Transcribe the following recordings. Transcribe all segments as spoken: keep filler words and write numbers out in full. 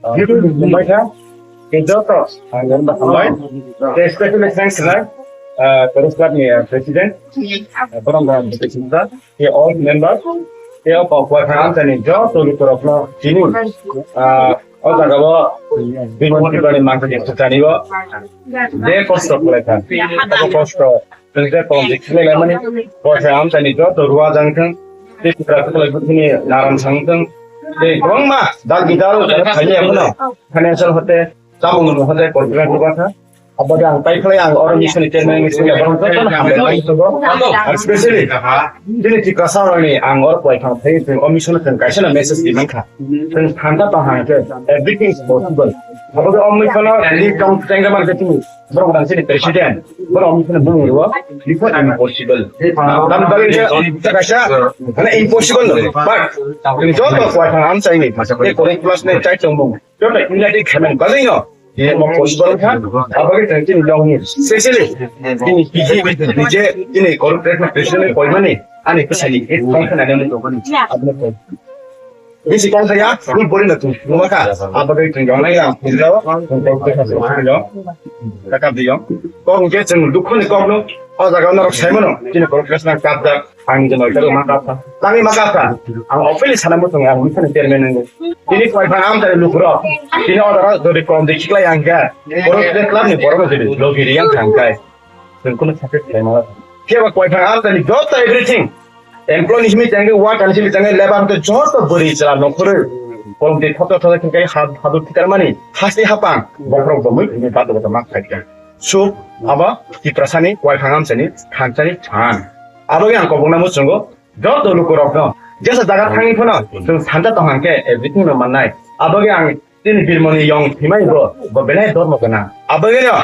Mumbai kha, ke joto, ah, member hambai. Ke specially thanks rai, ah, Chorus Club ni, ah, president, ah, Borom Borom president, ke all member, ke o kok wa kha amchani joto lukurokno chini, ah, o jaga o bini tipani mangsa ni swchani o, je kosto khlai kha, abo kosto Tei tei tong dik khlai laimani, bo se amchaini joto ruajang thung, tei Tipra kwplai buthini naram sang thung, tei kwbangma dal bidal khaini abono financial hote, chamung hote, corporate hote. Abo de ang tai khlai ang oro mission ni chairman ni sini abono joto no hambai bai sugo. Especially, chini Tiprasa rokni ang oro kwai thang thai, o mission thung kaisa na message di mankha. Thung thanta tong hang khe, everything is possible. Abo de o mission no, di tong tengga man khe chini Borok dang sini president, borok wng sini bung rwo, before impossible. Tam bagwi khe kaisa, mane impossible no, but joto kwai thang amchaini, tei korok plus ne chai tongmung, joto united khaimani bagwi no, mo possible kha, abagwi tang chini yong ni, specially, chini P G, je chini korok president ni koimani, ani kwsani, e tong khna ne, abne. Bisi kok saya, ni bori na tu, numa ka, apa kai tu yang lain yang, tu jawab, kok tu kasih tu yang, kakak tu yang, kok mungkin ceng dukun ni kok no, oh jaga norok saya mana, kini kok kelas nak kap dak, ang jenuh itu maka apa, tangi maka apa, ang office sana mutung yang mungkin chairman ini, ini kau ikan am dari lukuro, ini orang dari kau di kikla yang ga, orang di club ni orang jadi logi yang tangkai. Chwng kunu sacrifice khlai mano. Phiya ba koi phang amchaini joto everything. Employee ni simi tangwi, work ni simi tangwi, labour hwnkhe joto bwrwi chwla nongkhorwi. Kolom twi thotho thotho khe kai ha-, haduk thikar mani, hasti hapang, bokhorok bomwi, ini bato bato mak khai kha. So, abo Tiprasani, koi phang amchaini, thanchani phan. Abo khe ang kobokna muchungo, joto lukurokno, jesa jaga thangwi phano, chwng sanja tong hang khe, everything no mannai. Abo khe ang Tini birmoni yong thimai bo, bo belai dormo gwnang. Abagino,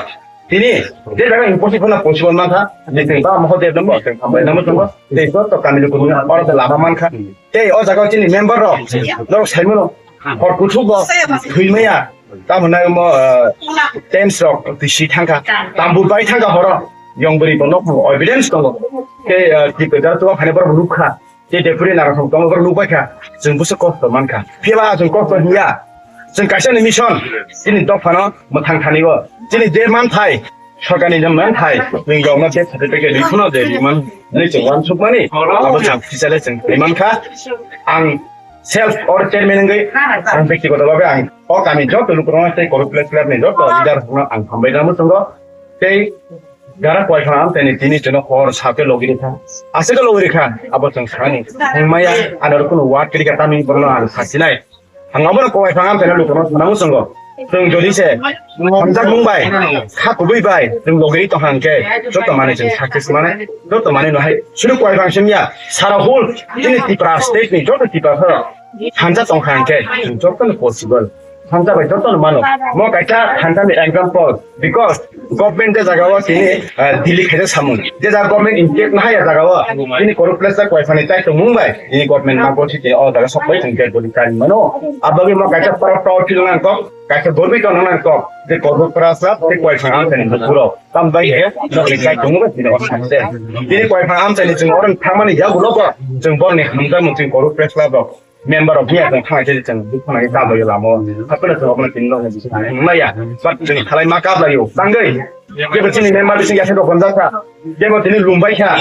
tini, je jaga impossible na possible mankha, je chwng ba moho de dong, chwng thambai namo chwng, je joto kami luku ni oro de lama mankha. Tei o jaga tini member rok, norok saimano, hor kuthuk bo, thwimaya, tamo nai mo, eh, tents rok, twi si thangkha, tambu bai thangkha horo, yong bwrwi bo nok bo evidence tongo. Tei, eh, twi kwtal tuwa phane borok nukha. Tei deputy narok tongo, borok nukbai kha, chwng buso kosto mankha. Phiya ba chwng kosto hiya. Chwng kaisa ni mission, chini dophano mwthang thani o. Chini je manthai, sorkarni je manthai, chwng yokno je certificate ri phano je ri man, nini chwng uansukmani, abo chwng phichale chwng ri mankha. Ang self or chairman wngwi, ang byaktigoto bhabe ang o kami joto lukurokno tei korok place club ni joto leader rokno ang hambai rwna muchungo. Tei Gara koi phang amchaini tini chwngno hor sa khe logi rikha. Aswk khe logi rikha, abo chwng sani. Hwngmaya, ano rw kunu word kwrwi kha tamni borokno ang sasinai. Ang abono koi phang amchaini lukurokno sana muchungo. Chwng jodi se hamjakmung bai, kha kubui bai, chwng logi ri tong hang khe, joto manwi chwng success manai, joto manwi no hai. Suru koi phang simya, sara whole, chini Tripura state ni joto Tripura phano hanja tong hang khe, chwng joto no possible. Hamsa bai joto no mano. Mo kaisa hamsa ni example, because government je jaga o tini, ah, Delhi khaisa samung. Je jaga government in fact na haya jaga o tini korok place ta koi phani tai tongmung bai. Tini government ma goti tini o jaga sok bai tong ke goli kai mano. Abagwi mo kaisa proud, proud feel nang kok, kaisa gorbi tong nang kok. Je korok place ta te koi phang ang tani puro. Tam bai he, no kai tongmung bai tini o sakse. Tini koi phang ang tani chwng orang thamani ya gulo ko. Chwng bor ni hamsa mo chwng korok place ta bo. Member rok hiya chwng thangna khe chwng duk thangna khe kablai lama o. Hapheno chwng obono tini rok nungmaya. But chwng khalai ma kablai o. Tangwi. Jebo chini member bising yakhe rok gonjak kha. Jebo tini lumbai kha.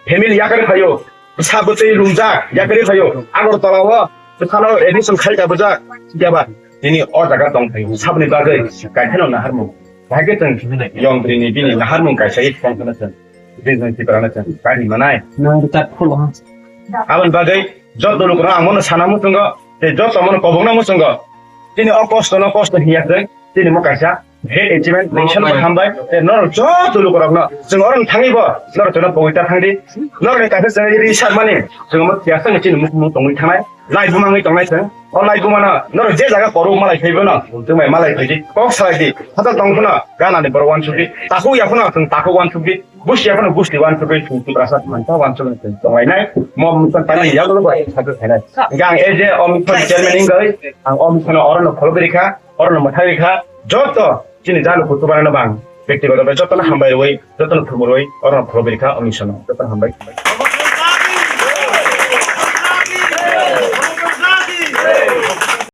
Family yakarwi phaio. Bwsa bwtwi lumjak yakarwi phaio. Agartala o bwsano admission khai ka bwjak. Jeba tini o jaga tong phaio. Saboni bagwi kaitheno naharmung. Bahai khe chwng yong bwrwini bini naharmung kaisa ye tong khna chwng. Bini chwng Tiprano chwng kaini manai. Nang rwchap phulo. Aboni bagwi Joto lukurok ang bono sana muchungo, tei joto bono kobokna muchungo. Chini o kosto no kosto hiya khe, chini mo kaisa great achievement, nation bo hambai, tei norok joto lukurokno, chwng oro thangwi bo, norok chwngno pogwi ta thangdi, norokni kaisa chwngno ri sakmani, chwng omo thiyasa chini mukhumu tongwi thangnai, lai bumangwi tongnai chwng, o lai bumano norok je jaga korok malai phaibono, chwng bai malai phaidi, kok salaidi, hatal tong phano, ganani borok uansukdi, takhuk ya phano chwng takhuk uansukdi, Busti ya phano busti uansugwi chwng Tiprasa thansa uansugwi chwng tonglainai. Mo mungsa tangwi yagulo bai sakhe khainai. Hingke ang as a o mungsa chairman wngwi ang o mungsa no oro no khulugwi rikha, oro no mwthagwi rikha. Joto chini jalo kuchubanano bang byaktigoto bai jotono hambai rwui, jotono thumurwi oro no khulugwi rikha o mungsa no. Jotono hambai.